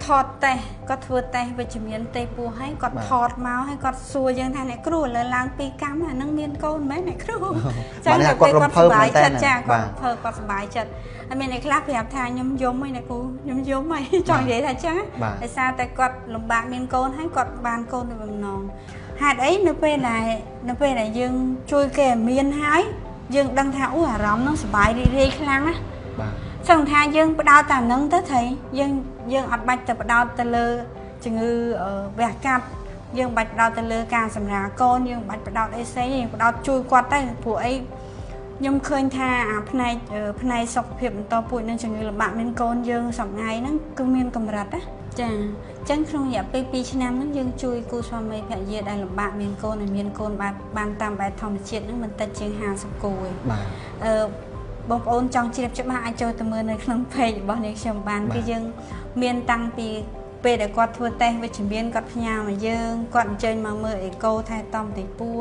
ថតតេស្តគាត់ធ្វើតេស្តវិជ្ជមានទេពោះហើយគាត់ថតមកហើយគាត់សួរយើងថាអ្នកគ្រូឥឡូវឡើង2កម្មអានឹងមានកូនមែនអ្នកគ្រូចាគាត់រំភើបមែនតើចាគាត់រំភើបគាត់សប្បាយចិត្តហើយមានអ្នកខ្លះប្រាប់ថាខ្ញុំយំហើយអ្នកគ្រូខ្ញុំយំហើយចង់និយាយថាចឹងដោយសារតែគាត់លំបាកមានកូនហើយគាត់បានកូនដោយបំណងហេតុអីនៅពេលដែលយើងជួយគេឲ្យមានហើយយើងដឹងថាអូអារម្មណ៍នឹងសប្បាយរីករាយខ្លាំងណាបាទសឹងថាយើងផ្ដោតតាមនឹងទៅត្រីយើងអត់បាច់ទៅផ្ដោតទៅលើជំងឺវះកាត់យើងបាច់ផ្ដោតទៅលើការសម្រាលកូនយើងបាច់ផ្ដោតអីផ្សេងយើងផ្ដោតជួយគាត់ទៅព្រោះអីខ្ញុំឃើញថាអាផ្នែកសុខភាពបន្តពូជនិងជំងឺលំបាកមានកូនយើងសប្ងាយហ្នឹងគឺមានកម្រិតណាចាអញ្ចឹងក្នុងរយៈពេល2ឆ្នាំហ្នឹងយើងជួយគូស្វាមីភរិយាដែលលំបាកមានកូនឲ្យមានកូនបានតាមបែបធម្មជាតិហ្នឹងមិនតិចជាង50គូឯងបាទបងប្អូនចង់ជ្រាបច្បាស់អាចចូលទៅមើលនៅក្នុង page របស់នាងខ្ញុំបានគឺយើងមានតាំងពីពេលដែលគាត់ធ្វើតេស្តវិជ្ជមានគាត់ផ្ញើមកយើងគាត់អញ្ជើញមកមើលអេកូថែទាំទីពោះ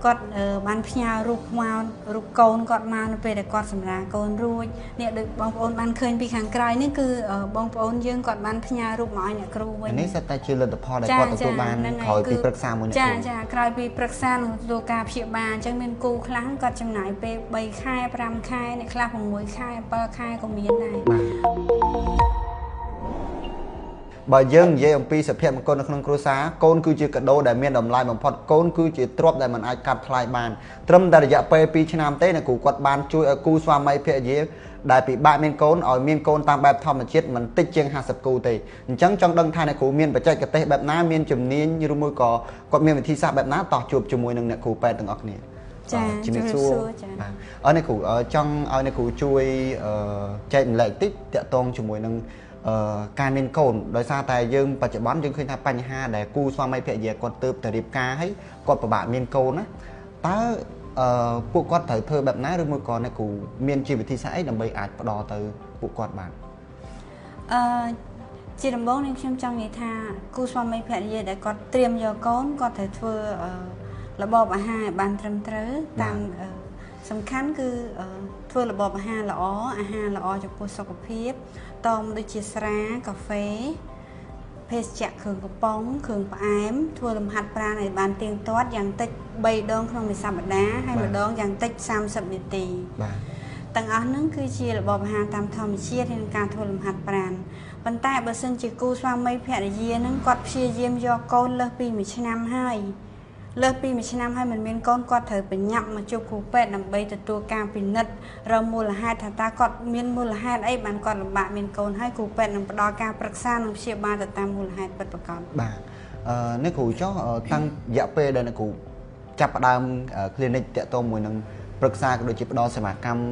គាត់បានផ្ញើរូបមករូបកូនគាត់មកនៅពេលដែលគាត់សម្រាលកូនរួចនេះដូចបងប្អូនបានឃើញពីខាងក្រោយនេះគឺបងប្អូនយើងគាត់បានផ្ញើរូបមកឲ្យអ្នកគ្រូវិញនេះសិតតែជាលទ្ធផលដែលគាត់ទទួលបានក្រោយពីប្រឹក្សាមួយអ្នកគ្រូចាក្រោយពីប្រឹក្សានិងទទួលការព្យាបាលអញ្ចឹងមានគូខ្លះគាត់ចំណាយពេល3ខែ5ខែអ្នកខ្លះ6ខែ7ខែក៏មានដែរបើយើងនិយាយអំពីសុភមង្គលនៅក្នុងគ្រួសារកូនគឺជាកាដូដែលមានតម្លៃបំផុតកូនគឺជាទ្រព្យដែលមិនអាចកាត់ថ្លៃបានត្រឹមតែរយៈពេល2ឆ្នាំទេអ្នកគ្រូគាត់បានជួយឲ្យគូស្វាមីភរិយាដែលពិបាកមានកូនឲ្យមានកូនតាមបែបធម្មជាតិមិនតិចជាង50គូទេអញ្ចឹងចង់ដឹងថាអ្នកគ្រូមានបច្ចេកទេសបែបណាមានជំនាញឬមួយក៏គាត់មានវិធីសាស្ត្របែបណាតោះជួបជាមួយនឹងអ្នកគ្រូពេទ្យទាំងអស់គ្នាចាជំរាបសួរចាបាទអរអ្នកគ្រូចង់ឲ្យអ្នកគ្រូជួយចែកម្លែកតិចតាក់ទងជាមួយនឹងការមានកូនដោយសារតែយើងបច្ចុប្បន្នយើងឃើញថាបញ្ហាដែលគូស្វាមីភរិយាគាត់ទៅតែរៀបការហើយគាត់ពិបាកមានកូនណាតើពួកគាត់ត្រូវធ្វើបែបណាឬមួយក៏អ្នកគ្រូមានជាវិធីសាស្ត្រអីដើម្បីអាចផ្ដល់ទៅពួកគាត់បានជាដំបូងនេះខ្ញុំចង់និយាយថាគូស្វាមីភរិយាដែលគាត់ត្រៀមយកកូនគាត់ត្រូវធ្វើរបបអាហារឲ្យបានត្រឹមត្រូវតាមសំខាន់គឺធ្វើរបបអាហារល្អអាហារល្អចំពោះសុខភាពតមដូចជាស្រាកាហ្វេភេសជ្ជៈគ្រឿងកំប៉ុងគ្រឿងផ្អែមធ្វើលំហាត់ប្រាណឲ្យបានទៀងទាត់យ៉ាងតិច3ដងក្នុងមួយសប្តាហ៍ហើយម្ដងយ៉ាងតិច30នាទីបាទទាំងអស់ហ្នឹងគឺជារបបអាហារតាមធម្មជាតិក្នុងការធ្វើលំហាត់ប្រាណប៉ុន្តែបើសិនជាគូស្វាមីភរិយាហ្នឹងគាត់ព្យាយាមយកកូនលើសពី1ឆ្នាំហើយលើសពី1ឆ្នាំហើយមិនមានកូនគាត់ត្រូវបញ្ញាប់មកជួបគ្រូពេទ្យដើម្បីទទួលការពិនិត្យរកមូលហេតុថាតើគាត់មានមូលហេតុអីបានគាត់លំបាកមានកូនហើយគ្រូពេទ្យនឹងផ្ដល់ការប្រឹក្សានិងព្យាបាលទៅតាមមូលហេតុពិតប្រាកដបាទអ្នកគ្រូចុះតាំងរយៈពេលដែលអ្នកគ្រូចាប់ផ្ដើម clinic តាក់ទងមួយនឹងប្រឹក្សាក៏ដូចជាផ្ដល់សេវាកម្ម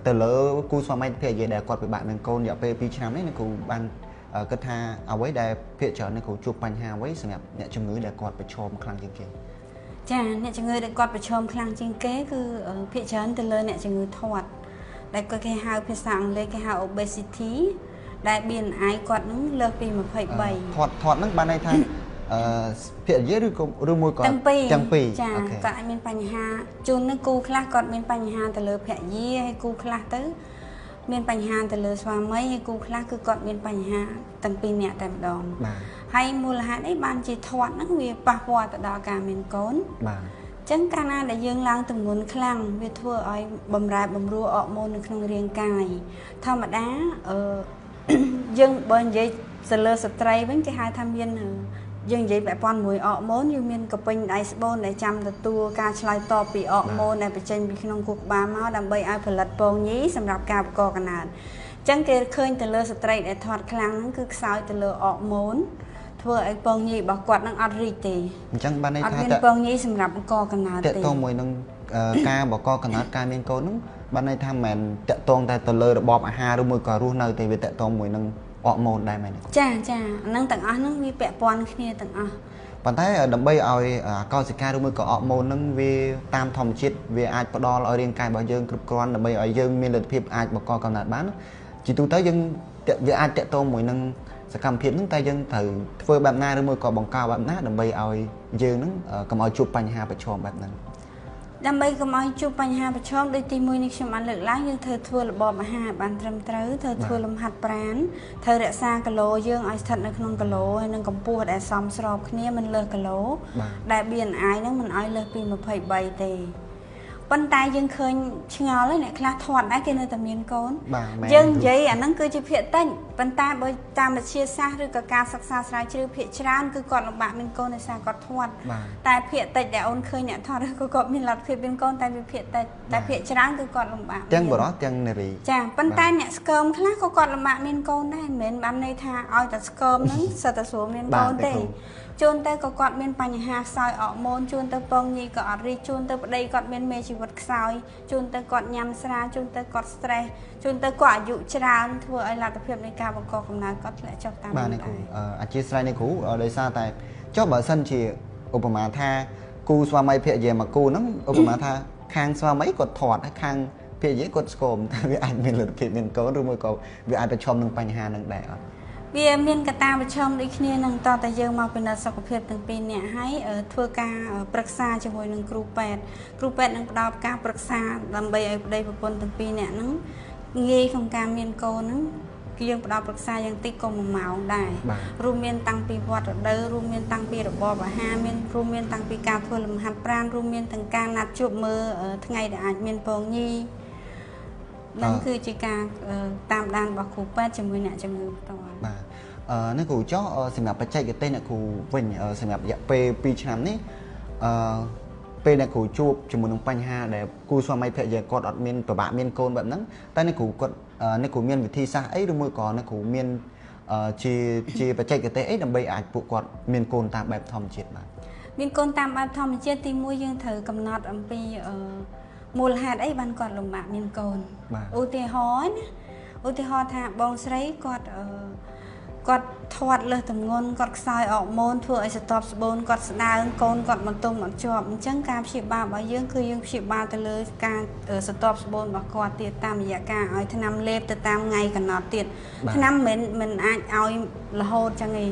ទៅលើគូស្វាមីភរិយាដែលគាត់ពិបាកមានកូនរយៈពេល2ឆ្នាំនេះអ្នកគ្រូបានគិតថាអ្វីដែលភាគច្រើនអ្នកគ្រូជួបបញ្ហាអ្វីសម្រាប់អ្នកជំងឺដែលគាត់ប្រឈមខ្លាំងជាងគេចាអ្នកជំងឺដែលគាត់ប្រឈមខ្លាំងជាងគេគឺភាគច្រើនទៅលើអ្នកជំងឺធាត់ដែលគាត់គេហៅភាសាអង់គ្លេសគេហៅ obesity ដែល BMI គាត់នឹងលើសពី23ធាត់ហ្នឹងបានន័យថាភរិយាឬក៏ឬមួយក៏ទាំងពីរចាគាត់អាចមានបញ្ហាជួននឹងគូខ្លះគាត់មានបញ្ហាទៅលើភរិយាហើយគូខ្លះទៅមានបញ្ហាទៅលើស្វាមីហើយគូខ្លះគឺគាត់មានបញ្ហាទាំងពីរនាក់តែម្ដងបាទហើយមូលហេតុអីបានជាធាត់ហ្នឹងវាប៉ះពាល់ទៅដល់ការមានកូនបាទអញ្ចឹងកាលណាដែលយើងឡើងទម្ងន់ខ្លាំងវាធ្វើឲ្យបំរែបំរួលអរម៉ូននៅក្នុងរាងកាយធម្មតាយើងបើនិយាយទៅលើស្ត្រីវិញគេហៅថាមានយើងនិយាយពាក់ព័ន្ធមួយអរម៉ូនយើងមានកពេញដៃស្បូនដែលចាំទទួលការឆ្លើយតបពីអរម៉ូនដែលបញ្ចេញពីក្នុងខួរក្បាលមកដើម្បីឲ្យផលិតពងញីសម្រាប់ការបង្កកំណើតអញ្ចឹងគេឃើញទៅលើស្ត្រីដែលធាត់ខ្លាំងហ្នឹងគឺខ្សោយទៅលើអរម៉ូនធ្វើឲ្យពងញីរបស់គាត់នឹងអត់រីកទេអញ្ចឹងបានន័យថាអត់មានពងញីសម្រាប់បង្កកំណើតទេតកតងមួយនឹងការបង្កកំណើតការមានកូនហ្នឹងបានន័យថាមិនមែនតកតងតែទៅលើរបបអាហារឬមួយក៏រស់នៅទេវាតកតងមួយនឹងអរម៉ូនដែរមែនទេចាចាអាហ្នឹងទាំងអស់ហ្នឹងវាពាក់ព័ន្ធគ្នាទាំងអស់ប៉ុន្តែដើម្បីឲ្យកោសិកាឬមួយក៏អរម៉ូនហ្នឹងវាតាមធម្មជាតិវាអាចផ្ដល់ឲ្យរាងកាយរបស់យើងគ្រប់គ្រាន់ដើម្បីឲ្យយើងមានលទ្ធភាពអាចបង្កកំណើតបានជាទូទៅយើងវាអាចតាក់ទងមួយនឹងសកម្មភាពហ្នឹងតែយើងត្រូវធ្វើបែបណាឬមួយក៏បង្កបែបណាដើម្បីឲ្យយើងហ្នឹងកុំឲ្យជួបបញ្ហាប្រឈមបែបហ្នឹង ដើម្បីកុំឲ្យជួបបញ្ហាប្រឈមដូចទី1នេះខ្ញុំបានលើកឡើងយើងត្រូវធ្វើរបបអាហារបានត្រឹមត្រូវត្រូវធ្វើលំហាត់ប្រាណត្រូវរក្សាគីឡូយើងឲ្យស្ថិតនៅក្នុងគីឡូហើយនឹងកម្ពស់ដែលសមស្របគ្នាមិនលើសគីឡូដែល BMI ហ្នឹងមិនឲ្យលើសពី23ទេប៉ុន្តែយើងឃើញឆ្ងល់ហើយអ្នកខ្លះធាត់ដែរគេនៅតែមានកូនយើងនិយាយអាហ្នឹងគឺជាភាគតិចប៉ុន្តែបើតាមវិទ្យាសាស្ត្រឬក៏ការសិក្សាស្រាវជ្រាវភាគច្រើនគឺគាត់លំបាកមានកូនដោយសារគាត់ធាត់តែភាគតិចដែលអូនឃើញអ្នកធាត់ក៏គាត់មានលទ្ធភាពមានកូនតែវាភាគតិចតែភាគច្រើនគឺគាត់លំបាកទាំងបុរសទាំងនារីចាប៉ុន្តែអ្នកស្គមខ្លះក៏គាត់លំបាកមានកូនដែរមិនមែនបានន័យថាឲ្យតែស្គមហ្នឹងសិតតែស្រួលមានកូនទេជួនទៅក៏គាត់មានបញ្ហាខ្សោយអរម៉ូនជួនទៅពងញីក៏អត់រីជួនទៅប្តីគាត់មានមេជីវិតខ្សោយជួនទៅគាត់ញ៉ាំស្រាជួនទៅគាត់ stress ជួនទៅគាត់អាយុច្រើនធ្វើឲ្យលទ្ធភាពនៃការបង្កកំណើតគាត់ធ្លាក់ចុះតាមបាទនេះគ្រូអធិស្ឋាននេះគ្រូដោយសារតែចុះបើសិនជាឧបមាថាគូស្វាមីភរិយាមួយគូហ្នឹងឧបមាថាខាងស្វាមីគាត់ធាត់ហើយខាងភរិយាគាត់ស្គមតែវាអាចមានលទ្ធភាពមានកូនឬមួយក៏វាអាចប្រឈមនឹងបញ្ហានឹងដែរអត់វាមានកត្តាប្រឈមដូចគ្នានឹងតតែយើងមកពិនិត្យសុខភាពទាំងពីរនាក់ហើយធ្វើការប្រឹក្សាជាមួយនឹងគ្រូពេទ្យគ្រូពេទ្យនឹងផ្ដល់ការប្រឹក្សាដើម្បីឲ្យប្តីប្រពន្ធទាំងពីរនាក់ហ្នឹងងាយក្នុងការមានកូនហ្នឹងគឺយើងផ្ដល់ប្រឹក្សាយ៉ាងតិចក៏1ម៉ោងដែររួមមានតាំងពីវត្តរដូវរួមមានតាំងពីរបបអាហារមានរួមមានតាំងពីការធ្វើលំហាត់ប្រាណរួមមានទាំងការណាត់ជួបមើលថ្ងៃដែលអាចមានពងញីនឹងគឺជាការតាមដានរបស់គ្រូពេទ្យជាមួយអ្នកជំងឺផ្ទាល់បាទអ្នកគ្រូចុះសម្រាប់បច្ចេកទេសអ្នកគ្រូវិញសម្រាប់រយៈពេល2ឆ្នាំនេះពេលអ្នកគ្រូជួបជាមួយនឹងបញ្ហាដែលគូស្វាមីភរិយាគាត់អត់មានពិបាកមានកូនបែបហ្នឹងតែអ្នកគ្រូគាត់អ្នកគ្រូមានវិធីសាស្ត្រអីឬមួយក៏អ្នកគ្រូមានជាបច្ចេកទេសអីដើម្បីអាចពួកគាត់មានកូនតាមបែបធម្មជាតិបាទមានកូនតាមបែបធម្មជាតិទី1យើងត្រូវកំណត់អំពីមូលហេតុអីបានគាត់លំបាកមានកូនឧទាហរណ៍ណាឧទាហរណ៍ថាបងស្រីគាត់គាត់ធាត់លើសទម្ងន់គាត់ខ្សោយអរម៉ូនធ្វើឲ្យស្រទាប់ស្បូនគាត់ស្ដើងកូនគាត់បន្ទុំអត់ជាប់អញ្ចឹងការព្យាបាលរបស់យើងគឺយើងព្យាបាលទៅលើការស្រទាប់ស្បូនរបស់គាត់ទៀតតាមរយៈការឲ្យថ្នាំលេបទៅតាមថ្ងៃកំណត់ទៀតថ្នាំមិនអាចឲ្យរហូតចឹងទេ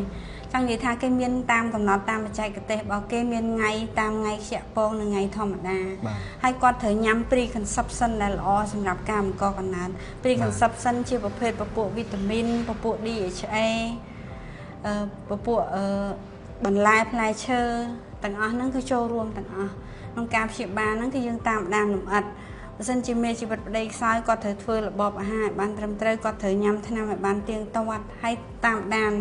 ចង់និយាយថាគេមានតាមកំណត់តាមបច្ចេកទេសរបស់គេមានថ្ងៃតាមថ្ងៃខ្យក់ពងនិងថ្ងៃធម្មតាហើយគាត់ត្រូវញ៉ាំ preconception ដែលល្អសម្រាប់ការបង្កកំណើត preconception ជាប្រភេទពពួកវីតាមីនពពួក DHA ពពួកបន្លែផ្លែឈើទាំងអស់ហ្នឹងគឺចូលរួមទាំងអស់ក្នុងការព្យាបាលហ្នឹងគឺយើងតាមដានលម្អិតបើសិនជាមេជីវិតប្តីខ្សោយគាត់ត្រូវធ្វើរបបអាហារឲ្យបានត្រឹមត្រូវគាត់ត្រូវញ៉ាំថ្នាំឲ្យបានទៀងទាត់ហើយតាមដាន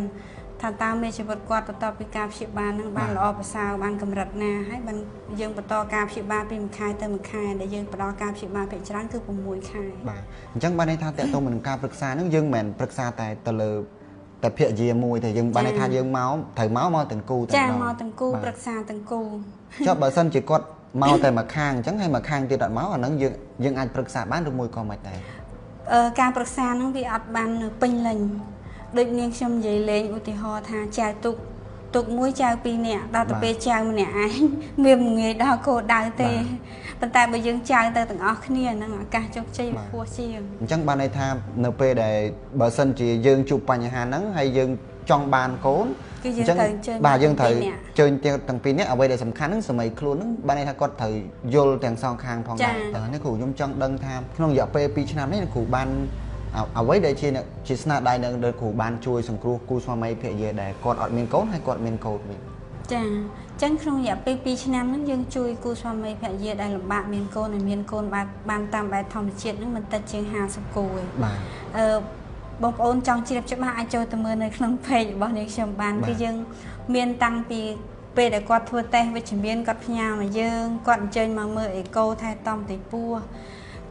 ថាតើមេជីវិតគាត់បន្ទាប់ពីការព្យាបាលនឹងបានល្អប្រសើរបានកម្រិតណាហើយបានយើងបន្តការព្យាបាលពីមួយខែទៅមួយខែដែលយើងផ្ដល់ការព្យាបាលភាគច្រើនគឺ6ខែបាទអញ្ចឹងបានន័យថាតើតើនឹងការប្រឹក្សានឹងយើងមិនមែនប្រឹក្សាតែទៅលើតែភរិយាមួយតែយើងបានន័យថាយើងមកត្រូវមកទាំងគូតែម្ដងចាមកទាំងគូប្រឹក្សាទាំងគូចុះបើសិនជាគាត់មកតែមួយខាងអញ្ចឹងហើយមួយខាងទៀតអត់មកអាហ្នឹងយើងអាចប្រឹក្សាបានឬមួយក៏មិនដែរការប្រឹក្សាហ្នឹងវាអត់បានពេញលេញដូចនាងខ្ញុំនិយាយលេងឧទាហរណ៍ថាចែវទុកមួយចែវពីរនាក់ដល់ទៅពេលចែវម្នាក់ឯងវាមិនងាយដល់គោលដៅទេប៉ុន្តែបើយើងចែវទៅទាំងអស់គ្នាហ្នឹងឱកាសជោគជ័យខ្ពស់ជាងអញ្ចឹងបានន័យថានៅពេលដែលបើសិនជាយើងជួបបញ្ហាហ្នឹងហើយយើងចង់បានកូនគឺយើងត្រូវអញ្ជើញបាទយើងត្រូវអញ្ជើញទាំងពីរនាក់អ្វីដែលសំខាន់ហ្នឹងសម័យខ្លួនហ្នឹងបានន័យថាគាត់ត្រូវយល់ទាំងសងខាងផងដែរនេះគ្រូខ្ញុំចង់ដឹងថាក្នុងរយៈពេល2ឆ្នាំនេះគ្រូបានអ្វីដែលជាស្នាដៃនៅដែលគ្រូបានជួយសង្គ្រោះគូស្វាមីភរិយាដែលគាត់អត់មានកូនហើយគាត់មានកូនវិញចាអញ្ចឹងក្នុងរយៈពេល2ឆ្នាំហ្នឹងយើងជួយគូស្វាមីភរិយាដែលលំបាកមានកូនឲ្យមានកូនបានតាមបែបធម្មជាតិហ្នឹងមិនតិចជាង50គូឯងបាទបងប្អូនចង់ជ្រាបច្បាស់អាចចូលទៅមើលនៅក្នុង page របស់នាងខ្ញុំបានគឺយើងមានតាំងពីពេលដែលគាត់ធ្វើតេស្តវិជ្ជមានគាត់ផ្ញើមកយើងគាត់អញ្ជើញមកមើលអេកូថែទាំទីពោះ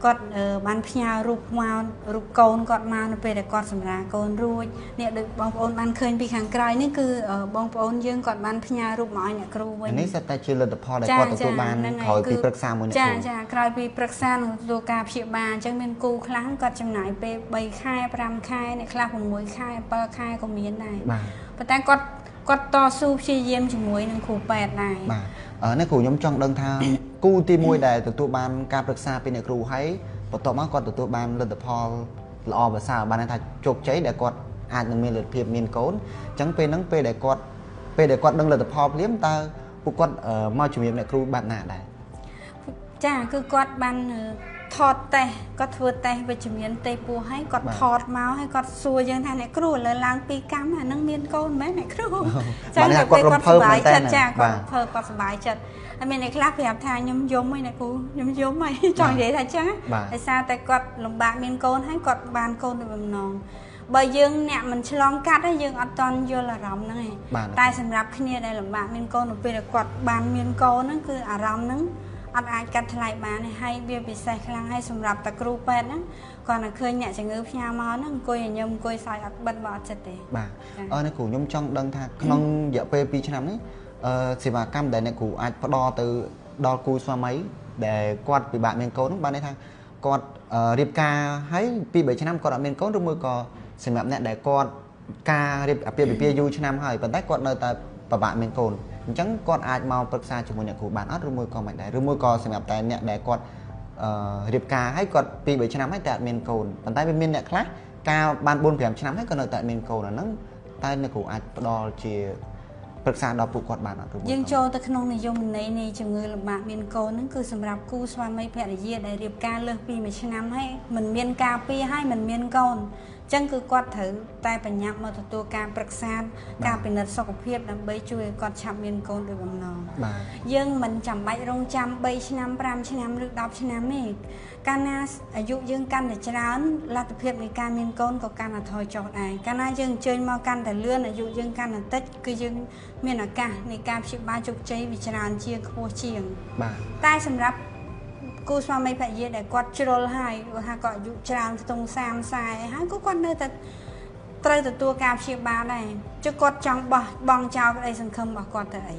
គាត់បានផ្ញើរូបមករូបកូនគាត់មកនៅពេលដែលគាត់សម្រាលកូនរួចនេះដូចបងប្អូនបានឃើញពីខាងក្រោយនេះគឺបងប្អូនយើងគាត់បានផ្ញើរូបមកឲ្យអ្នកគ្រូវិញនេះសិតតែជាលទ្ធផលដែលគាត់ទទួលបានក្រោយពីប្រឹក្សាមួយអ្នកគ្រូចាក្រោយពីប្រឹក្សានឹងទទួលការព្យាបាលអញ្ចឹងមានគូខ្លះគាត់ចំណាយពេល3ខែ5ខែអ្នកខ្លះ6ខែ7ខែក៏មានដែរប៉ុន្តែគាត់តស៊ូព្យាយាមជាមួយនឹងគ្រូពេទ្យដែរបាទអ្នកគ្រូខ្ញុំចង់ដឹងថាគូទី1ដែលទទួលបានការប្រឹក្សាពីអ្នកគ្រូហើយបន្ទាប់មកគាត់ទទួលបានលទ្ធផលល្អប្រសើរបានន័យថាជោគជ័យដែលគាត់អាចនឹងមានលទ្ធភាពមានកូនអញ្ចឹងពេលហ្នឹងពេលដែលគាត់ដឹងលទ្ធផលភ្លាមតើពួកគាត់មកជំរាបអ្នកគ្រូបែបណាដែរ ចាគឺគាត់បានថតតេស្តគាត់ធ្វើតេស្តវិជ្ជមានទេពោះហើយគាត់ថតមកហើយគាត់សួរយើងថាអ្នកគ្រូឥឡូវឡើង2កម្មអានឹងមានកូនមែនអ្នកគ្រូចាគាត់រំភើបមែនតើចាគាត់រំភើបគាត់សប្បាយចិត្តហើយមានអ្នកខ្លះប្រាប់ថាខ្ញុំយំហើយអ្នកគ្រូខ្ញុំយំហើយចង់និយាយថាចឹងដោយសារតែគាត់លំបាកមានកូនហើយគាត់បានកូនដោយបំណងបើយើងអ្នកមិនឆ្លងកាត់ទេយើងអត់តន់យល់អារម្មណ៍ហ្នឹងឯងតែសម្រាប់គ្នាដែលលំបាកមានកូននៅពេលដែលគាត់បានមានកូនហ្នឹងគឺអារម្មណ៍ហ្នឹងអត់អាចកាត់ថ្លៃបានទេហើយវាពិសេសខ្លាំងហើយសម្រាប់តែគ្រូពេទ្យហ្នឹងគាត់តែឃើញអ្នកជំងឺផ្ញើមកហ្នឹងអង្គុយឲ្យខ្ញុំអង្គុយសើចអត់បិទបើអត់ចិត្តទេបាទអរអ្នកគ្រូខ្ញុំចង់ដឹងថាក្នុងរយៈពេល2ឆ្នាំនេះសេវាកម្មដែលអ្នកគ្រូអាចផ្ដល់ទៅដល់គូស្វាមីដែលគាត់ពិបាកមានកូនហ្នឹងបានន័យថាគាត់រៀបការហើយ2 3ឆ្នាំគាត់អត់មានកូនឬមួយក៏សម្រាប់អ្នកដែលគាត់ការរៀបអាពាហ៍ពិពាហ៍យូរឆ្នាំហើយប៉ុន្តែគាត់នៅតែពិបាកមានកូនអញ្ចឹងគាត់អាចមកប្រឹក្សាជាមួយអ្នកគ្រូបានអត់ឬមួយក៏មិនដែរឬមួយក៏សម្រាប់តែអ្នកដែលគាត់រៀបការហើយគាត់2 3ឆ្នាំហើយតែអត់មានកូនប៉ុន្តែវាមានអ្នកខ្លះការបាន4 5ឆ្នាំហើយក៏នៅតែមានកូនអាហ្នឹងតែអ្នកគ្រូអាចផ្ដល់ជាប្រឹក្សាដល់ពួកគាត់បានអត់ឬមួយយើងចូលទៅក្នុងនិយមន័យនៃជំងឺលំបាកមានកូនហ្នឹងគឺសម្រាប់គូស្វាមីភរិយាដែលរៀបការលើសពី1ឆ្នាំហើយមិនមានការពារហើយមិនមានកូនចឹងគឺគាត់ត្រូវតែបញ្ញាប់មកទទួលការប្រឹក្សាការពិនិត្យសុខភាពដើម្បីជួយឲ្យគាត់ឆាប់មានកូនដោយបំណងយើងមិនចាំបាច់រងចាំ3ឆ្នាំ5ឆ្នាំឬ10ឆ្នាំទេកាលណាអាយុយើងកាន់តែច្រើនលទ្ធភាពនៃការមានកូនក៏កាន់តែថយចុះដែរកាលណាយើងអញ្ជើញមកកាន់តែលឿនអាយុយើងកាន់តែតិចគឺយើងមានឱកាសនៃការព្យាបាលជោគជ័យវាច្រើនជាងខ្ពស់ជាងបាទតែសម្រាប់គូស្វាមីភរិយាដែលគាត់ជ្រុលហើយគាត់ថាគាត់អាយុច្រើនខ្ទង់30 40ហើយក៏គាត់នៅតែត្រូវទទួលការព្យាបាលដែរចុះគាត់ចង់បោះបង់ចោលក្តីសង្ឃឹមរបស់គាត់ទៅអី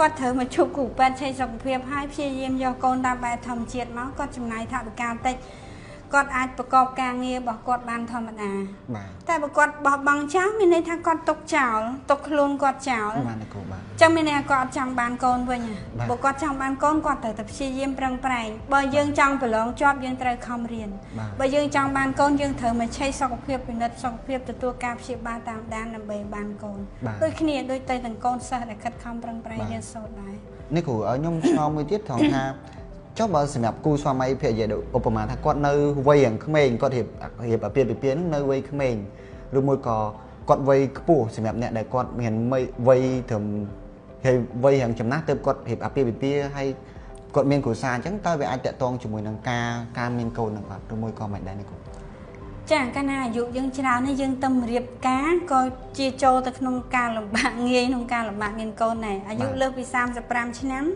គាត់ត្រូវមកជួបគ្រូពេទ្យឆែកសុខភាពហើយព្យាយាមយកកូនតាមបែបធម្មជាតិមកគាត់ចំណាយថវិកាតិចគាត់អាចប្រកបការងាររបស់គាត់បានធម្មតាតែបើគាត់បោះបង់ចោលមានន័យថាគាត់ទុកចោលទុកខ្លួនគាត់ចោលបាទគ្រូបាទចឹងមានន័យថាគាត់អត់ចង់បានកូនវិញបើគាត់ចង់បានកូនគាត់ត្រូវតែព្យាយាមប្រឹងប្រែងបើយើងចង់ប្រឡងជាប់យើងត្រូវខំរៀនបើយើងចង់បានកូនយើងត្រូវមកឆែកសុខភាពពិនិត្យសុខភាពទទួលការព្យាបាលតាមដានដើម្បីបានកូនដូចគ្នាដូចទៅទាំងកូនសិស្សដែលខិតខំប្រឹងប្រែងរៀនសូត្រដែរនេះគ្រូឲ្យខ្ញុំឆ្ងល់មួយទៀតត្រង់ថាចុះបើសម្រាប់គូស្វាមីភរិយាឧបមាថាគាត់នៅវ័យយ៉ាងក្មេងគាត់រៀបអាពាហ៍ពិពាហ៍ហ្នឹងនៅវ័យក្មេងឬមួយក៏គាត់វ័យខ្ពស់សម្រាប់អ្នកដែលគាត់មានវ័យត្រឹមហើយវ័យយ៉ាងចំណាស់ទើបគាត់រៀបអាពាហ៍ពិពាហ៍ហើយគាត់មានគ្រួសារអញ្ចឹងតើវាអាចតាក់ទងជាមួយនឹងការមានកូននឹងអត់ឬមួយក៏មិនដែរនេះគ្រូចាកាលណាអាយុយើងច្រើននេះយើងទៅរៀបការក៏ជាចូលទៅក្នុងការលំបាកងាយក្នុងការលំបាកមានកូនដែរអាយុលើសពី35ឆ្នាំ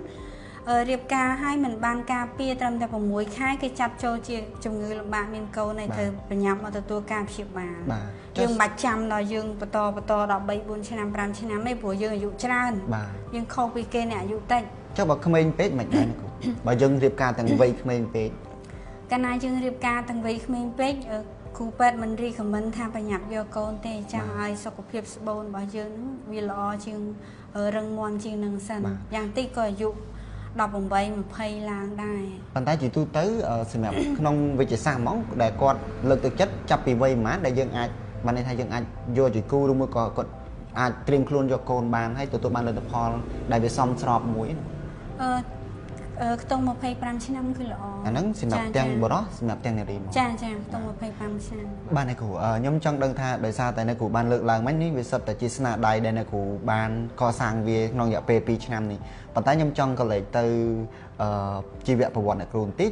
រៀបការឲ្យមិនបានការពារត្រឹមតែ6ខែគេចាប់ចូលជាជំងឺលំបាកមានកូនហើយត្រូវបញ្ញាប់មកទទួលការព្យាបាលយើងមិនបាច់ចាំដល់យើងបន្តដល់3 4ឆ្នាំ5ឆ្នាំទេព្រោះយើងអាយុច្រើនយើងខុសពីគេអ្នកអាយុតិចចុះបើក្មេងពេកមិនដែរគ្រូបើយើងរៀបការទាំងវ័យក្មេងពេកកាលណាយើងរៀបការទាំងវ័យក្មេងពេកគ្រូពេទ្យមិនរីកមិនថាបញ្ញាប់យកកូនទេចាំឲ្យសុខភាពស្បូនរបស់យើងហ្នឹងវាល្អជាងរឹងមាំជាងនឹងសិនយ៉ាងតិចក៏អាយុ18 20ឡើងដែរប៉ុន្តែជាទូទៅសម្រាប់ក្នុងវិទ្យាសាស្ត្រហ្មងដែលគាត់លើកទឹកចិត្តចាប់ពីវ័យប៉ុន្មានដែលយើងអាចបានន័យថាយើងអាចយកជាគូឬមួយក៏គាត់អាចត្រៀមខ្លួនយកកូនបានហើយទទួលបានលទ្ធផលដែលវាសមស្របមួយខ្ទង់25ឆ្នាំគឺល្អអាហ្នឹងសម្រាប់ទាំងបុរសសម្រាប់ទាំងនារីមកចាខ្ទង់25ឆ្នាំបាទអ្នកគ្រូខ្ញុំចង់ដឹងថាដោយសារតែអ្នកគ្រូបានលើកឡើងមិញនេះវាសុទ្ធតែជាស្នាដៃដែលអ្នកគ្រូបានកសាងវាក្នុងរយៈពេល2ឆ្នាំនេះប៉ុន្តែខ្ញុំចង់ក៏លេចទៅជីវប្រវត្តិអ្នកគ្រូបន្តិច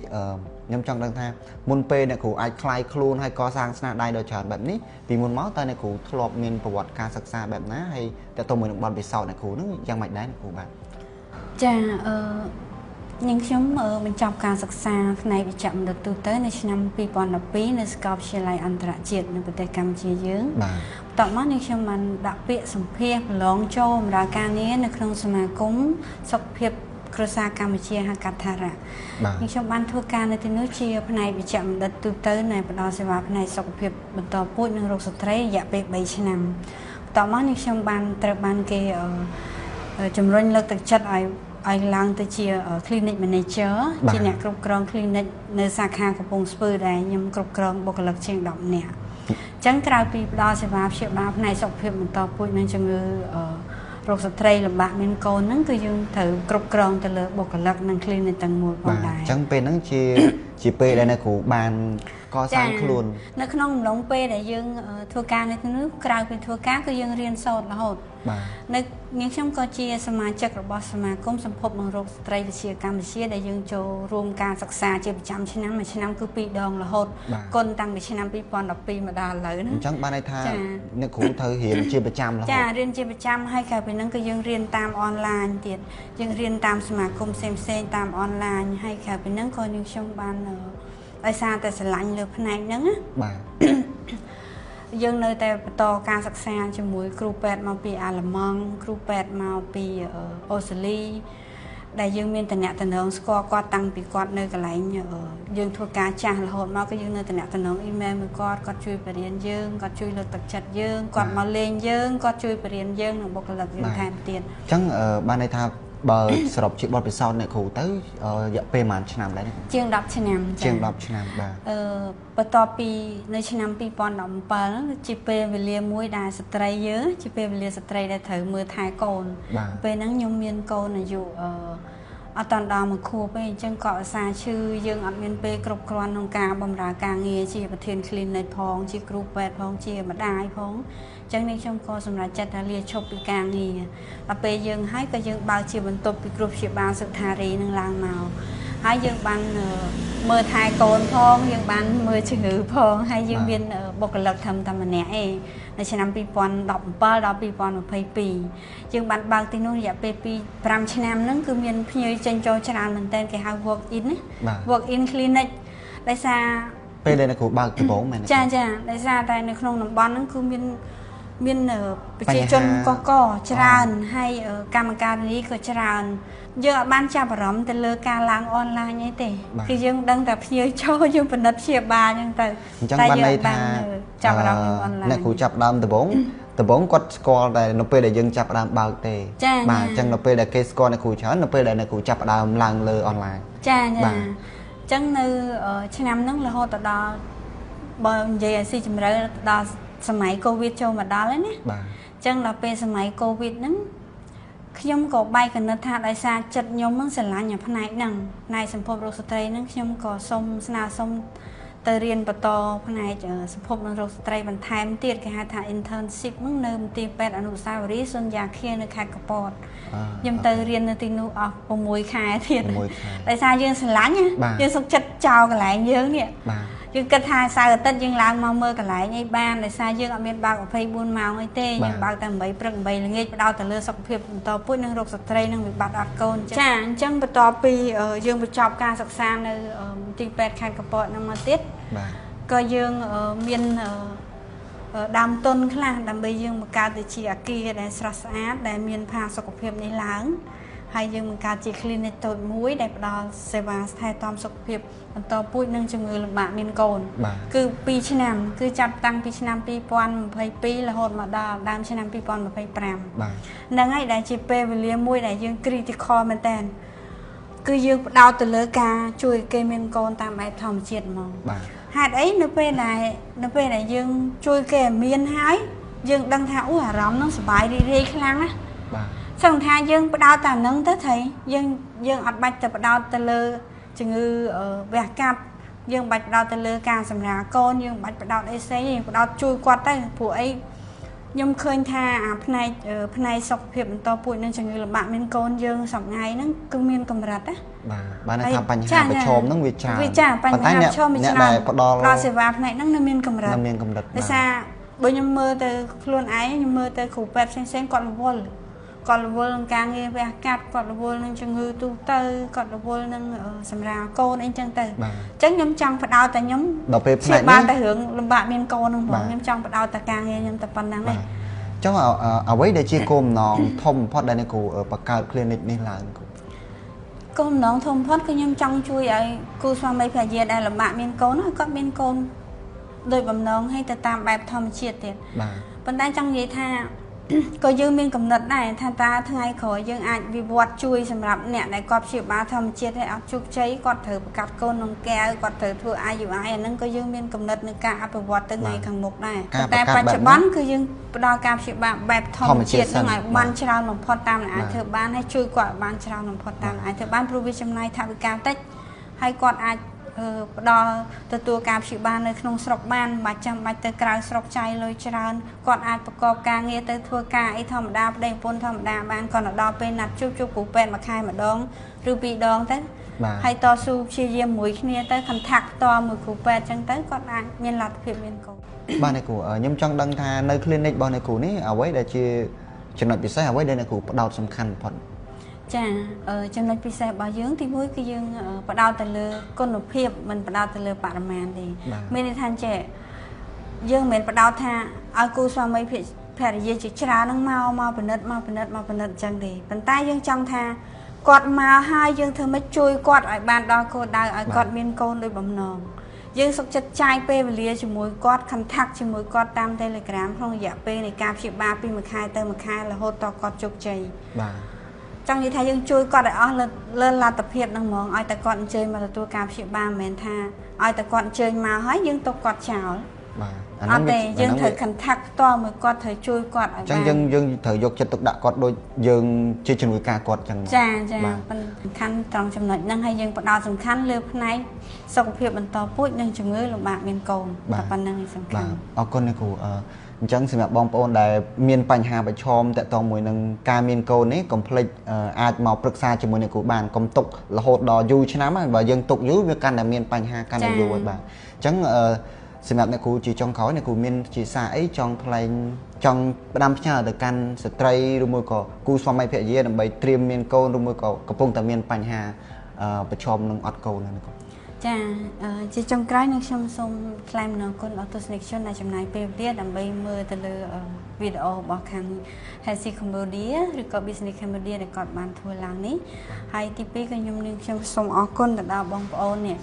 ខ្ញុំចង់ដឹងថាមុនពេលអ្នកគ្រូអាចក្លាយខ្លួនហើយកសាងស្នាដៃដ៏ច្រើនបែបនេះពីមុនមកតើអ្នកគ្រូធ្លាប់មានប្រវត្តិការសិក្សាបែបណាហើយតើទៅមួយនឹងបទពិសោធន៍អ្នកគ្រូហ្នឹងយ៉ាងម៉េចដែរអ្នកគ្រូបាទចានាងខ្ញុំបញ្ចប់ការសិក្សាផ្នែកវិជ្ជបណ្ឌិតទូទៅនៅឆ្នាំ2012នៅសាកលវិទ្យាល័យអន្តរជាតិនៅប្រទេសកម្ពុជាយើងបន្ទាប់មកនាងខ្ញុំបានដាក់ពាក្យសម្ភាសប្រឡងចូលបម្រើការងារនៅក្នុងសមាគមសុខភាពគ្រួសារកម្ពុជាហៅកាត់ថារៈនាងខ្ញុំបានធ្វើការនៅទីនោះជាផ្នែកវិជ្ជបណ្ឌិតទូទៅនៃផ្ដល់សេវាផ្នែកសុខភាពបន្តពូជនិងរោគស្ត្រីរយៈពេល3ឆ្នាំបន្ទាប់មកនាងខ្ញុំបានត្រូវបានគេជំរុញលើកទឹកចិត្តឲ្យឡើងទៅជា clinic manager ជាអ្នកគ្រប់គ្រង clinic នៅសាខាកំពង់ស្ពឺដែលខ្ញុំគ្រប់គ្រងបុគ្គលិកជាង10នាក់អញ្ចឹងក្រៅពីផ្ដល់សេវាព្យាបាលផ្នែកសុខភាពបន្តពូជនិងជំងឺ រោគស្ត្រីលំបាកមានកូនហ្នឹងគឺយើងត្រូវគ្រប់គ្រងទៅលើបុគ្គលិកនិង clinic ទាំងមូលផងដែរ អញ្ចឹងពេលហ្នឹងជាពេលដែលអ្នកគ្រូបានកសាងខ្លួននៅក្នុងអំឡុងពេលដែលយើងធ្វើការនៅទីនោះក្រៅពីធ្វើការគឺយើងរៀនសូត្ររហូត បាទ នៅនាងខ្ញុំក៏ជាសមាជិករបស់សមាគមសម្ភពនិងរោគស្ត្រីវិទ្យាកម្ពុជាដែលយើងចូលរួមការសិក្សាជាប្រចាំឆ្នាំមួយឆ្នាំគឺ2ដងរហូតគុណតាំងពីឆ្នាំ2012មកដល់ឥឡូវណា អញ្ចឹងបានន័យថាអ្នកគ្រូត្រូវរៀនជាប្រចាំរហូត ចារៀនជាប្រចាំហើយក្រៅពីហ្នឹងគឺយើងរៀនតាមអនឡាញទៀតយើងរៀនតាមសមាគមផ្សេងផ្សេងតាមអនឡាញហើយក្រៅពីហ្នឹងក៏នាងខ្ញុំបានដោយសារតែស្រឡាញ់លើផ្នែកហ្នឹងណា បាទ យើងនៅតែបន្តការសិក្សាជាមួយគ្រូពេទ្យមកពីអាល្លឺម៉ង់គ្រូពេទ្យមកពីអូស្ត្រាលីដែលយើងមានតំណែងស្គាល់គាត់តាំងពីគាត់នៅកន្លែងយើងធ្វើការចាស់រហូតមកគឺយើងនៅតំណែងអ៊ីមែលមួយគាត់គាត់ជួយបរៀនយើងគាត់ជួយលើកទឹកចិត្តយើងគាត់មកលេងយើងគាត់ជួយបរៀនយើងនិងបុគ្គលិកយើងថែមទៀត អញ្ចឹងបានន័យថាបើសរុបជាបទពិសោធន៍អ្នកគ្រូទៅរយៈពេលប្រហែលឆ្នាំដែរ ជាង10ឆ្នាំ ជាង10ឆ្នាំបាទ បន្ទាប់ពីនៅឆ្នាំ2017ហ្នឹងជាពេលវេលាមួយដែលស្ត្រីយើងជាពេលវេលាស្ត្រីដែលត្រូវមើលថែកូនពេលហ្នឹងខ្ញុំមានកូនអាយុអត់តាន់ដល់មួយខួបទេអញ្ចឹងក៏ឧស្សាហ៍ឈឺយើងអត់មានពេលគ្រប់គ្រាន់ក្នុងការបម្រើការងារជាប្រធាន clinic ផងជាគ្រូពេទ្យផងជាម្ដាយផងអញ្ចឹងនេះខ្ញុំក៏សម្រេចចិត្តថាលាឈប់ពីការងារដល់ពេលយើងហើយក៏យើងបើកជាបន្ទប់ពីគ្រូព្យាបាលសុខារីនឹងឡើងមកហើយយើងបានមើលថែកូនផងយើងបានមើលជំងឺផងហើយយើងមានបុគ្គលិកធំតែម្នាក់ឯងនៅឆ្នាំ2017ដល់2022យើងបានបើកទីនោះរយៈពេល5ឆ្នាំហ្នឹងគឺមានភ្ញៀវចេញចូលច្រើនមែនទែនគេហៅ walk in ណា walk in clinic ដោយសារ ពេលដែលអ្នកគ្រូបើកដំបូងមែនទេ ចាចាដោយសារតែនៅក្នុងតំបន់ហ្នឹងគឺមានមានប្រជាជនកកច្រើនហើយកម្មការនីក៏ច្រើនយើងអត់បានចាប់អារម្មណ៍ទៅលើការឡើងអនឡាញអីទេគឺយើងដឹងតែភ្ញៀវចូលយើងពិនិត្យព្យាបាលអញ្ចឹងទៅ អញ្ចឹងបានន័យថា ចាប់អារម្មណ៍នឹងអនឡាញ អ្នកគ្រូចាប់ដើមដំបូងដំបូងគាត់ស្គាល់តែនៅពេលដែលយើងចាប់ដើមបើកទេបាទអញ្ចឹងនៅពេលដែលគេស្គាល់អ្នកគ្រូច្រើននៅពេលដែលអ្នកគ្រូចាប់ដើមឡើងលើអនឡាញ ចាចាអញ្ចឹងនៅឆ្នាំហ្នឹងរហូតទៅដល់បើនិយាយឲ្យស៊ីជម្រៅដល់សម័យកូវីដចូលមកដល់ហើយណា បាទ អញ្ចឹងដល់ពេលសម័យកូវីដហ្នឹងខ្ញុំក៏បែកគណិតថាដោយសារចិត្តខ្ញុំហ្នឹងស្រឡាញ់អាផ្នែកហ្នឹងផ្នែកសម្ភពរោគស្ត្រីហ្នឹងខ្ញុំក៏សុំស្នើសុំទៅរៀនបន្តផ្នែកសម្ភពនិងរោគស្ត្រីបន្ថែមទៀតគេហៅថា internship ហ្នឹងនៅមន្ទីរពេទ្យអនុស្សាវរីយ៍សុនយ៉ាខៀនៅខេត្តកពតខ្ញុំទៅរៀននៅទីនោះអស់6ខែទៀតដោយសារយើងស្រឡាញ់យើងសុខចិត្តចោលកន្លែងយើងនេះយើងគិតថាសៅរ៍អាទិត្យយើងឡើងមកមើលកន្លែងអីបានដោយសារយើងអត់មានបើក24ម៉ោងអីទេយើងបើកតែ8ព្រឹក8ល្ងាចផ្ដោតទៅលើសុខភាពបន្តពូជនិងរោគស្ត្រីនិងវិបត្តិអត់កូនចាអញ្ចឹងបន្ទាប់ពីយើងបញ្ចប់ការសិក្សានៅមន្ទីរពេទ្យខេត្តកពតនឹងមកទៀត បាទ ក៏យើងមានដើមទុនខ្លះដើម្បីយើងបង្កើតទៅជាអគារដែលស្រស់ស្អាតដែលមានផាសុកភាពនេះឡើងហើយយើងបង្កើតជា clinic តូចមួយដែលផ្ដល់សេវាថែទាំសុខភាពបន្តពូជនិងជំងឺលំបាកមានកូនគឺ2ឆ្នាំគឺចាប់តាំងពីឆ្នាំ2022រហូតមកដល់ដើមឆ្នាំ2025 បាទ ហ្នឹងហើយដែលជាពេលវេលាមួយដែលយើង critical មែនតើគឺយើងផ្ដោតទៅលើការជួយគេមានកូនតាមបែបធម្មជាតិហ្មង បាទ ហេតុអីនៅពេលដែលយើងជួយគេឲ្យមានហើយយើងដឹងថាអូអារម្មណ៍ហ្នឹងសប្បាយរីករាយខ្លាំងណា បាទ សឹងថាយើងផ្ដោតតែហ្នឹងទៅត្រីយើងយើងអត់បាច់ទៅផ្ដោតទៅលើជំងឺវះកាត់យើងបាច់ផ្ដោតទៅលើការសម្រាលកូនយើងបាច់ផ្ដោតអីផ្សេងយើងផ្ដោតជួយគាត់ទៅព្រោះអីខ្ញុំឃើញថាអាផ្នែកសុខភាពបន្តពូជនិងជំងឺលំបាកមានកូនយើងសប្ងៃហ្នឹងគឺមានកម្រិតណា បាទបានថាបញ្ហាប្រឈមហ្នឹងវាច្រើន វាចាបញ្ហាប្រឈមវាច្រើន អ្នកដែលផ្ដល់ សេវាផ្នែកហ្នឹងនៅមានកម្រិតដោយសារបើខ្ញុំមើលទៅខ្លួនឯងខ្ញុំមើលទៅគ្រូពេទ្យផ្សេងៗគាត់រវល់គាត់រវល់នឹងការងារវះកាត់គាត់រវល់នឹងជំងឺទូទៅគាត់រវល់នឹងសម្រាលកូនអីចឹងទៅអញ្ចឹងខ្ញុំចង់ផ្ដោតតែខ្ញុំ ដល់ពេលផ្នែកនេះ បានតែរឿងលំបាកមានកូនហ្នឹងហ្មងខ្ញុំចង់ផ្ដោតតែការងារខ្ញុំតែប៉ុណ្្នឹងឯង ចុះអ្វីដែលជាគោលបំណងធំបំផុតដែលអ្នកគ្រូបង្កើត clinic នេះឡើងគ្រូ គោលបំណងធំបំផុតគឺខ្ញុំចង់ជួយឲ្យគូស្វាមីភរិយាដែលលំបាកមានកូនឲ្យគាត់មានកូនដោយបំណងឲ្យទៅតាមបែបធម្មជាតិទៀត បាទ ប៉ុន្តែចង់និយាយថា ក៏យើងមានកំណត់ដែរថាតើថ្ងៃក្រោយយើងអាចវិវត្តជួយសម្រាប់អ្នកដែលគាត់ព្យាបាលធម្មជាតិឲ្យអត់ជោគជ័យគាត់ត្រូវប្រកាសកូនក្នុងកែវគាត់ត្រូវធ្វើ IUI អាហ្នឹងក៏យើងមានកំណត់ในការអភិវឌ្ឍទៅថ្ងៃខាងមុខដែរតែបច្ចុប្បន្នគឺយើងផ្ដល់ការព្យាបាលបែបធម្មជាតិហ្នឹងឲ្យបានច្រើនបំផុតតាមដែលអាចធ្វើបានហើយជួយគាត់ឲ្យបានច្រើនបំផុតតាមអាចធ្វើបានព្រោះវាចំណាយថវិកាតិចហើយគាត់អាចផ្ដល់ទទួលការព្យាបាលនៅក្នុងស្រុកបានមិនបាច់ចាំបាច់ទៅក្រៅស្រុកចាយលុយច្រើនគាត់អាចប្រកបការងារទៅធ្វើការអីធម្មតាប្តីប្រពន្ធធម្មតាបានគាត់ទៅដល់ពេលណាត់ជួបគ្រូពេទ្យមួយខែម្ដងឬពីរដងទៅហើយតស៊ូព្យាយាមមួយគ្នាទៅ contact ផ្ទាល់មួយគ្រូពេទ្យអញ្ចឹងទៅគាត់អាចមានលទ្ធភាពមានកូនបាទអ្នកគ្រូខ្ញុំចង់ដឹងថានៅ clinic របស់អ្នកគ្រូនេះអ្វីដែលជាចំណុចពិសេសអ្វីដែលអ្នកគ្រូផ្ដោតសំខាន់បំផុតចាចំណុចពិសេសរបស់យើងទីមួយគឺយើងផ្ដោតទៅលើគុណភាពមិនផ្ដោតទៅលើបរិមាណទេមានន័យថាចេះយើងមិនមែនផ្ដោតថាឲ្យគូស្វាមីភរិយាជាច្រើននឹងមកពិនិត្យមកពិនិត្យមកពិនិត្យអញ្ចឹងទេប៉ុន្តែយើងចង់ថាគាត់មកហើយយើងធ្វើម៉េចជួយគាត់ឲ្យបានដល់គោលដៅឲ្យគាត់មានកូនដោយបំណងយើងសុខចិត្តចាយពេលវេលាជាមួយគាត់ contact ជាមួយគាត់តាម Telegram ក្នុងរយៈពេលនៃការព្យាបាលពីមួយខែទៅមួយខែរហូតដល់គាត់ជោគជ័យបាទចង់និយាយថាយើងជួយគាត់ឲ្យអស់លើលទ្ធភាពហ្នឹងហ្មងឲ្យតែគាត់អញ្ជើញមកទទួលការព្យាបាលមិនមែនថាឲ្យតែគាត់អញ្ជើញមកហើយយើងទុកគាត់ចោលបាទអាហ្នឹងទេយើងត្រូវ contact ផ្ទាល់មួយគាត់ត្រូវជួយគាត់ឲ្យបានអញ្ចឹងយើងត្រូវយកចិត្តទុកដាក់គាត់ដូចយើងជាជំនួយការគាត់អញ្ចឹងចាសំខាន់ត្រង់ចំណុចហ្នឹងហើយយើងផ្ដោតសំខាន់លើផ្នែកសុខភាពបន្តពូជនិងជំងឺលំបាកមានកូនតែប៉ុណ្្នឹងឯងសំខាន់បាទអរគុណអ្នកគ្រូអញ្ចឹងសម្រាប់បងប្អូនដែលមានបញ្ហាប្រឈមតាក់ទងមួយនឹងការមានកូននេះកុំភ្លេចអាចមកប្រឹក្សាជាមួយអ្នកគ្រូបានកុំទុករហូតដល់យូរឆ្នាំហើយបើយើងទុកយូរវាកាន់តែមានបញ្ហាកាន់តែយូរហើយបាទអញ្ចឹងសម្រាប់អ្នកគ្រូជាចុងក្រោយអ្នកគ្រូមានជាសារអីចង់ថ្លែងចង់ផ្ដាំផ្ញើទៅកាន់ស្ត្រីឬមួយក៏គូស្វាមីភរិយាដើម្បីត្រៀមមានកូនឬមួយក៏កំពុងតែមានបញ្ហាប្រឈមនឹងអត់កូនហ្នឹងគ្រូចាជាចុងក្រោយនឹងខ្ញុំសូមថ្លែងអំណរគុណដល់ទស្សនិកជនដែលចំណាយពេលវេលាដើម្បីមើលទៅលើវីដេអូរបស់ខាង Healthy Cambodia ឬក៏ Business Cambodia ដែលគាត់បានធ្វើឡើងនេះហើយទីពីរក៏ខ្ញុំសូមអរគុណទៅដល់បងប្អូននេះ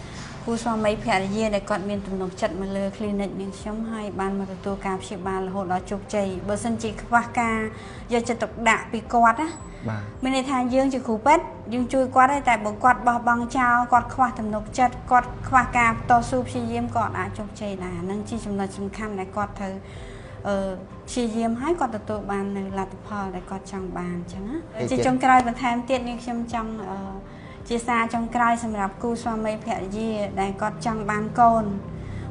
គូស្វាមីភរិយាដែលគាត់មានទំនុកចិត្តមកលើ clinic នាងខ្ញុំហើយបានមកទទួលការព្យាបាលរហូតដល់ជោគជ័យបើសិនជាខ្វះការយកចិត្តទុកដាក់ពីគាត់ណាបាទមានន័យថាយើងជាគ្រូពេទ្យយើងជួយគាត់ហើយតែបើគាត់បោះបង់ចោលគាត់ខ្វះទំនុកចិត្តគាត់ខ្វះការតស៊ូព្យាយាមគាត់អាចជោគជ័យដែរហ្នឹងជាចំណុចសំខាន់ដែលគាត់ត្រូវព្យាយាមហើយគាត់ទទួលបាននៅលទ្ធផលដែលគាត់ចង់បានអញ្ចឹងណាជាចុងក្រោយបន្ថែមទៀតនេះខ្ញុំចង់ជាសារចុងក្រោយសម្រាប់គូស្វាមីភរិយាដែលគាត់ចង់បានកូន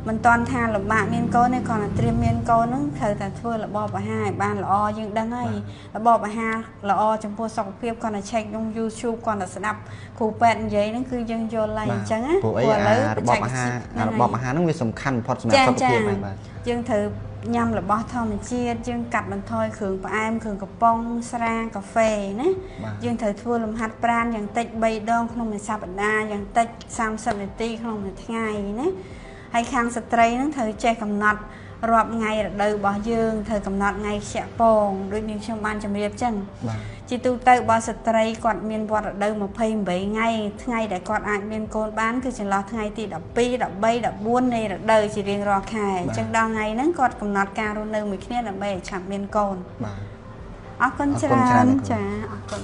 មិនតាន់ថាលំបាកមានកូនទេគ្រាន់តែត្រៀមមានកូនហ្នឹងត្រូវតែធ្វើរបបអាហារឲ្យបានល្អយើងដឹងហើយរបបអាហារល្អចំពោះសុខភាពគ្រាន់តែ check ក្នុង YouTube គ្រាន់តែស្ដាប់គ្រូពេទ្យនិយាយហ្នឹងគឺយើងយល់ហើយអញ្ចឹងណាព្រោះឥឡូវរបបអាហាររបបអាហារហ្នឹងវាសំខាន់បំផុតសម្រាប់សុខភាពហើយបាទយើងត្រូវញ៉ាំរបស់ធម្មជាតិយើងកាត់បន្ថយគ្រឿងផ្អែមគ្រឿងកំប៉ុងស្រាកាហ្វេណាយើងត្រូវធ្វើលំហាត់ប្រាណយ៉ាងតិច3ដងក្នុងមួយសប្តាហ៍យ៉ាងតិច30នាទីក្នុងមួយថ្ងៃណាហើយខាងស្ត្រីហ្នឹងត្រូវចេះកំណត់រាប់ថ្ងៃរដូវរបស់យើងត្រូវកំណត់ថ្ងៃខ្ជាក់ពងដូចនាងខ្ញុំបានជម្រាបចឹងជាទូទៅបើស្ត្រីគាត់មានវត្តរដូវ28ថ្ងៃថ្ងៃដែលគាត់អាចមានកូនបានគឺចន្លោះថ្ងៃទី12 13 14នៃរដូវជារៀងរាល់ខែអញ្ចឹងដល់ថ្ងៃហ្នឹងគាត់កំណត់ការរស់នៅមួយគ្នាដើម្បីឲ្យឆាប់មានកូនបាទអរគុណច្រើនចាអរគុណ